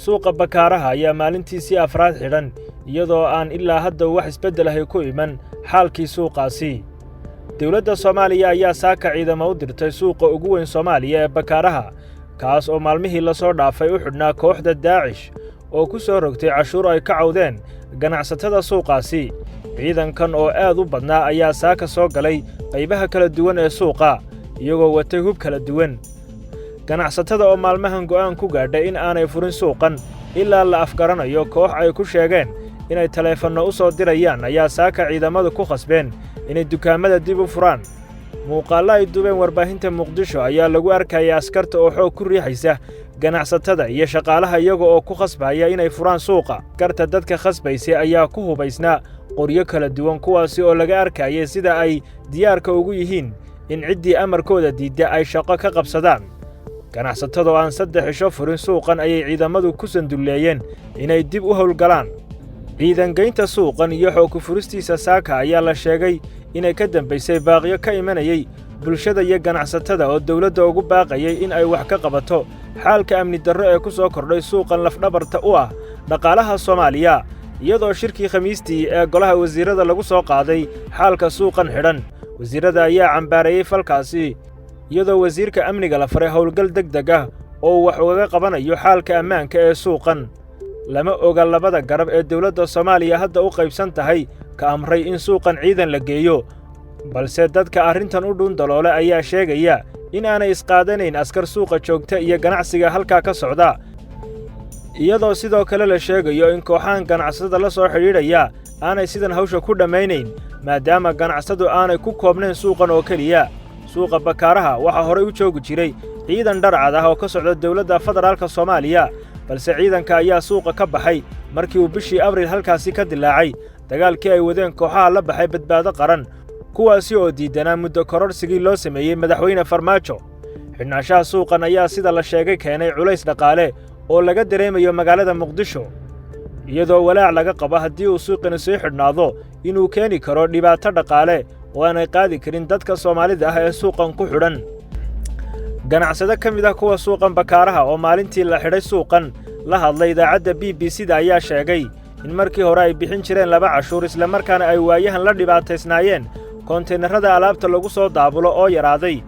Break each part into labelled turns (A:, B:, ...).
A: Suuqa Bakaaraha ayaa maalintiisii afraad xidhan, iyadoo aan ilaa hadda wax isbeddel ahay ku iman xaalkii suuqaasi. Dawladda Soomaaliya ayaa saaka ciidamo u dirtay suuqa ugu weyn Soomaaliya ee Bakaaraha, kaas oo maalmihii la soo dhaafay u xidhnaa kooxda Daacish oo ku soo rogtay cashuur ay ka cawdeen ganacsatada suuqaasi. Ciidankan oo aad u badnaa ayaa saaka soo galay qaybaha kala duwan ee suuqa, iyagoo watay hub kala duwan. Ganacsatada oo maalmahan go'aan ku gaadhay in aanay furin suuqan ilaa la afgaranayo koox ay ku sheegeen inay taleefanno u soo dirayaan ayaa saaka ciidamadu ku khasbeen inay dukaamada dib u furaan. Muuqaallo ay duubeen warbaahinta Muqdisho ayaa lagu arkayay askarta oo xoog ku riixaysa ganacsatada iyo shaqaalaha, iyaga oo ku khasbaya inay furaan suuqa. Askarta dadka khasbaysay ayaa ku hubaysnaa qoryo kala duwan, kuwaasi oo laga arkayay sida ay diyaarka ugu yihiin in ciddii amarkooda diidda ay shaqo ka qabsadaan. Ganacsatada oo aan 3 cisho furin suuqan ayay ciidamadu ku sandulleeyeen inay dib u howlgalaan. Ciidangeynta suuqan iyo xoog ku furistiisa saaka ayaa la sheegay inay ka dambaysay baaqyo ka imanayay bulshada iyo ganacsatada oo dawladda ugu baaqayay in ay wax ka qabato xaalka amni darro ee ku soo kordhay suuqan lafdhabarta u ah dhaqaalaha Soomaaliya, iyadoo shirkii Khamiistii ee golaha wasiirada lagu soo qaaday xaalka suuqan xidhan. Wasiirada ayaa cambaareeyey falkaasi, iyadoo wasiirka amniga la faray howlgal degdeg ah oo wax ugaga qabanayo xaalka ammaanka ee suuqan. Lama oga labada garab ee dawladda Soomaaliya hadda u qaybsan tahay ka amray in suuqan ciidan la geeyo, balse dadka arrintan u dhuundaloole ayaa sheegaya in aanay isqaadanayn askar suuqa joogta iyo ganacsiga halkaa ka socda, iyadoo sidoo kale la sheegayo in kooxahan ganacsatada la soo xidhiidhaya aanay sidan hawsha ku dhammaynayn, maadaama ganacsadu aanay ku koobnayn suuqan oo keliya. Suuqa Bakaaraha waxaa horay u joogi jiray ciidan dharcad ah oo ka socda dawladda federaalka Soomaaliya, balse ciidanka ayaa suuqa ka baxay markii uu bishii Abriil halkaasi ka dilaacay dagaalkii ay wadeen kooxaha la baxay Badbaado Qaran, kuwaasi oo diiddanaa muddo kororsigii loo sameeyey Madaxweyne Farmaajo. Xidhnaanshaha suuqan ayaa sida la sheegay keenay culays dhaqaale oo laga dareemayo magaalada Muqdisho, iyadoo walaac laga qabo haddii uu suuqani sii xidhnaado inuu keeni karo dhibaato dhaqaale oo aanay qaadi karin dadka Soomaalida ah ee suuqan ku xidhan. Ganacsado ka mid ah kuwa suuqan Bakaaraha oo maalintii la xidhay suuqan la hadlay idaacadda BBC-da ayaa sheegay in markii hore ay bixin jireen 2 cashuur, islamarkaana ay waayahan la dhibaataysnaayeen koontaynarrada alaabta lagu soo daabulo oo yaraaday,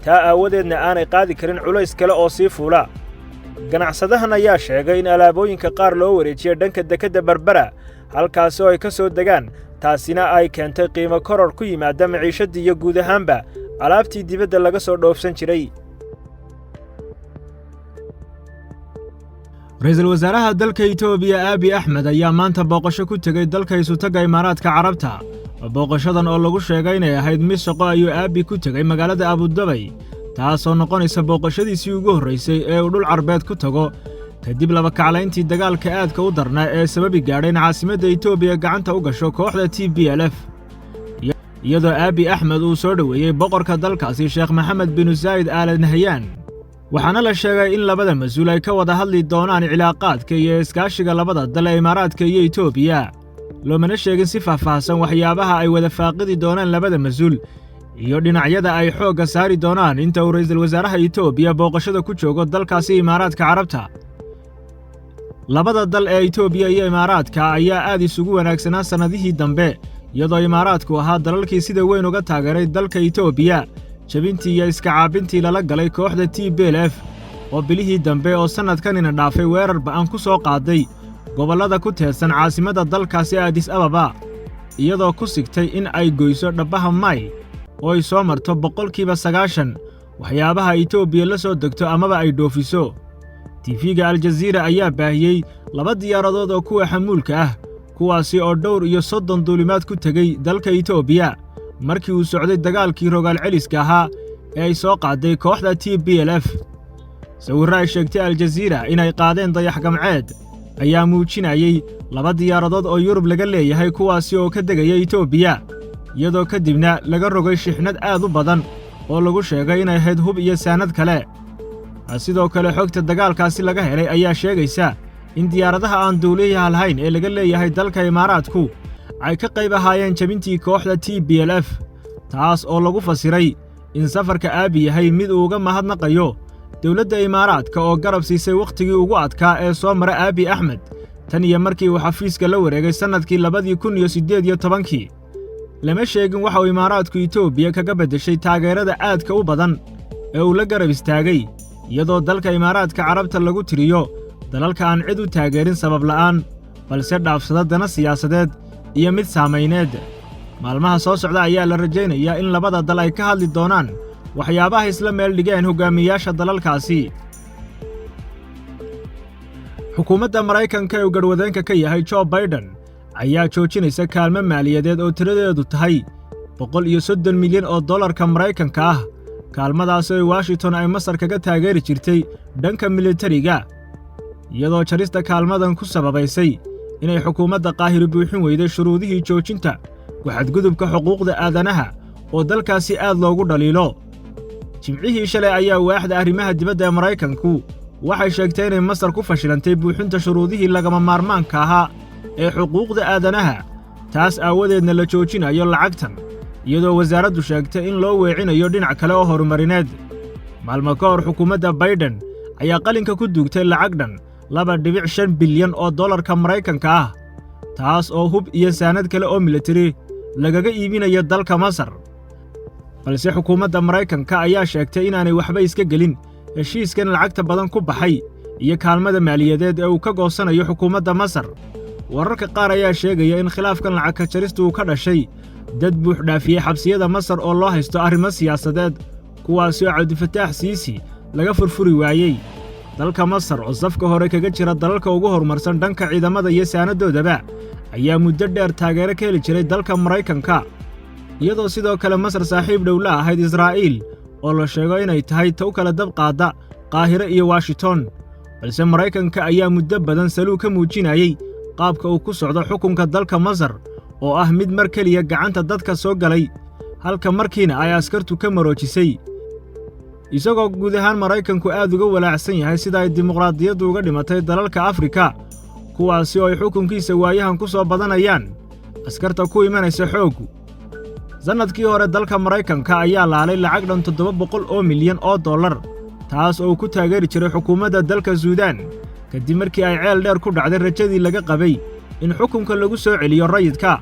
A: taa aawadeedna aanay qaadi karin culays kale oo sii fuula. Ganacsadahan ayaa sheegay in alaabooyinka qaar loo wareejiyey dhanka dekedda Berbera, halkaasi oo ay ka soo degaan, taasina ay keentay qiimo koror ku yimaada maciishaddii iyo guud ahaanba alaabtii dibadda laga soo dhoofsan jiray. Ra'iisul wasaaraha dalka Itoobiya Abiy Axmed ayaa maanta booqasho ku tegey dalka isutaga Imaaraadka Carabta. Booqashadan oo lagu sheegay inay ahayd mid shaqo ayuu Abiy ku tegey magaalada Abudabay, taasoo noqonaysa booqashadiisii ugu horraysay ee uu dhul carbeed ku tago kadib laba kaclayntii dagaalka aadka u darnaa ee sababi gaadhay in caasimadda Itoobiya gacanta u gasho kooxda TPLF. Iyadoo Abiy Axmed uu soo dhoweeyey boqorka dalkaasi Sheekh Maxamed bin Zaayid Aal Nahyan, waxaana la sheegay in labada mas-uul ay ka wada hadli doonaan cilaaqaadka iyo iskaashiga labada dal ee Imaaraadka iyo Itoobiya. Loomana sheegin si faahfaahsan waxyaabaha ay wada faaqidi doonaan labada mas-uul iyo dhinacyada ay xoogga saari doonaan inta uu ra'iisul wasaaraha Itoobiya booqashada ku joogo dalkaasi Imaaraadka Carabta. Labada dal ee Itoobiya iyo Imaaraadka ayaa aad isugu wanaagsanaa sannadihii dambe, iyadoo Imaaraadku ahaa dalalkii sida weyn uga taageeray dalka Itoobiya jebintii iyo iska caabintii lala galay kooxda TPLF oo bilihii dambe oo sannadkanina dhaafay weerar ba'an ku soo qaaday gobollada ku teedsan caasimadda dalkaasi Addis Ababa, iyadoo ku sigtay in ay goyso dhabbaha May oo ay soo marto 90% waxyaabaha Itoobiya la soo degto amaba ay dhoofiso. TV-ga Aljaziira ayaa baahiyey 2 diyaaradood oo kuwa xamuulka ah, kuwaasi oo dhowr iyo 30 duulimaad ku tegey dalka Itoobiya markii uu socday dagaalkii rogaal celiska ahaa ee ay soo qaaday kooxda TPLF. Sawirro ay sheegtay Aljaziira inay qaadeen dayax gamceed ayaa muujinayey 2 diyaaradood oo Yurub laga leeyahay, kuwaasi oo ka degaya Itoobiya, iyadoo kadibna laga rogay shixnad aad u badan oo lagu sheegay inay ahayd hub iyo saanad kale. Sidoo kale xogta dagaalkaasi laga helay ayaa sheegaysa in diyaaradaha aan duuliyaha lahayn ee laga leeyahay dalka Imaaraadku ay ka qayb ahaayeen jebintii kooxda TPLF, taas oo lagu fasiray in safarka Abiy yahay mid uu uga mahadnaqayo Dowladda Imaaraadka oo garab siisay wakhtigii ugu adkaa ee soo mara Aabi Axmed tan iyo markii uu xafiiska la wareegay sannadkii 2018-kii. Lama sheegin waxa uu Imaaraadku Etoobiya kaga beddeshay taageerada aadka u badan ee uu la garab istaagay, iyadoo dalka Imaaraadka Carabta lagu tiriyo dalalka aan cid u taageerin sabab la'aan, balse dhaafsada dana siyaasadeed iyo mid saamayneed. Maalmaha soo socda ayaa la rajaynayaa in labada dal ay ka hadli doonaan waxyaabaha isla meel dhigeen hoggaamiyayaasha dalalkaasi. Xukuumadda Maraykanka ee uu garhwadeenka ka yahay Joe Biden ayaa joojinaysa kaalmo maaliyadeed oo tiradeedu tahay 130 milyan oo dollarka Maraykanka ah, kaalmadaasi oo Washington ay Masar kaga taageeri jirtay dhanka militariga, iyadoo jarista kaalmadan ku sababaysay inay xukuumadda Qaahiri buuxin weyday shuruudihii joojinta ku-xadgudubka xuquuqda aadanaha oo dalkaasi aad loogu dhaliilo. Jimcihii shalay ayaa Waaxda Arrimaha Dibadda ee Maraykanku waxay sheegtay inay Masar ku fashilantay buuxinta shuruudihii lagama maarmaanka ahaa ee xuquuqda aadanaha, taas aawadeedna la joojinayo lacagtan, iyadoo wasaaraddu sheegtay in loo weecinayo dhinac kale oo horumarineed. Maalmo ka hor, xukuumadda Baiden ayaa qalinka ku duugtay lacag dhan 2.5 bilyan oo dollarka Maraykanka ah, taas oo hub iyo saanad kale oo militari lagaga iibinayo dalka Masar. Balse xukuumadda Maraykanka ayaa sheegtay inaanay waxba iska gelin heshiiskan lacagta badan ku baxay iyo kaalmada maaliyadeed ee uu ka goosanayo xukuumadda Masar. Wararka qaar ayaa sheegaya in khilaafkan lacag ka jarista uu ka dhashay dad buux dhaafiyey xabsiyada Masar oo loo haysto arrimo siyaasadeed, kuwaasi oo Cabdifataax Siisi laga furfuri waayey. Dalka Masar oo safka hore kaga jira dalalka ugu horumarsan dhanka ciidamada iyo saanadoodaba ayaa muddo dheer taageero ka heli jiray dalka Maraykanka, iyadoo sidoo kale Masar saaxiib dhow la ahayd Israa'iil oo la sheego inay tahay ta u kala dab qaadda Qaahire iyo Washington. Balse Maraykanka ayaa muddo badan saluug ka muujinayey qaabka uu ku socdo xukunka dalka Masar oo ah mid mar keliya gacanta dadka soo galay, halka markiina ay askartu ka maroojisay, isagoo guud ahaan Maraykanku aad uga walaacsan yahay sida ay dimuqraadiyaddu uga dhimatay dalalka Afrika, kuwaasi oo ay xukunkiisa waayahan ku soo badanayaan askarta ku imanaysa xooggu. Sannadkii hore dalka Maraykanka ayaa laalay lacag dhan 700 oo milyan oo dollar, taas oo uu ku taageeri jiray xukuumadda dalka Suudaan, kadib markii ay ceel dheer ku dhacday rajadii laga qabay in xukunka lagu soo celiyo rayidka,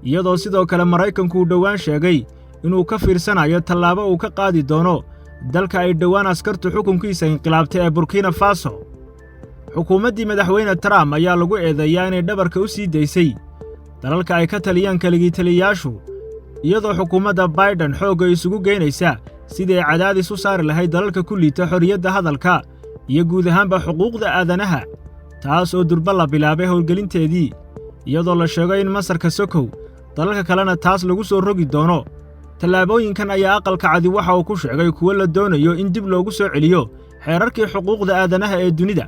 A: iyadoo sidoo kale Maraykanku uu dhowaan sheegay inuu ka fiirsanayo tallaabo uu ka qaadi doono dalka ay dhowaan askartu xukunkiisa inqilaabtay ee Burkina Faso. Xukuumaddii Madaxweyne Trump ayaa lagu eedeeyaa inay dhabarka u sii daysay dalalka ay ka taliyaan keligii taliyayaashu, iyadoo xukuumadda Biden xoogga isugu geynaysa sidii ay cadaadis u saari lahayd dalalka ku liita xorriyadda hadalka iyo guud ahaanba xuquuqda aadanaha, taas oo durba la bilaabay howlgelinteedii, iyadoo la sheego in Masarka sokow dalalka kalena taas lagu soo rogi doono. Tallaabooyinkan ayaa Aqalka Cadi waxa uu ku sheegay kuwo la doonayo in dib loogu soo celiyo xeerarkii xuquuqda aadanaha ee dunida.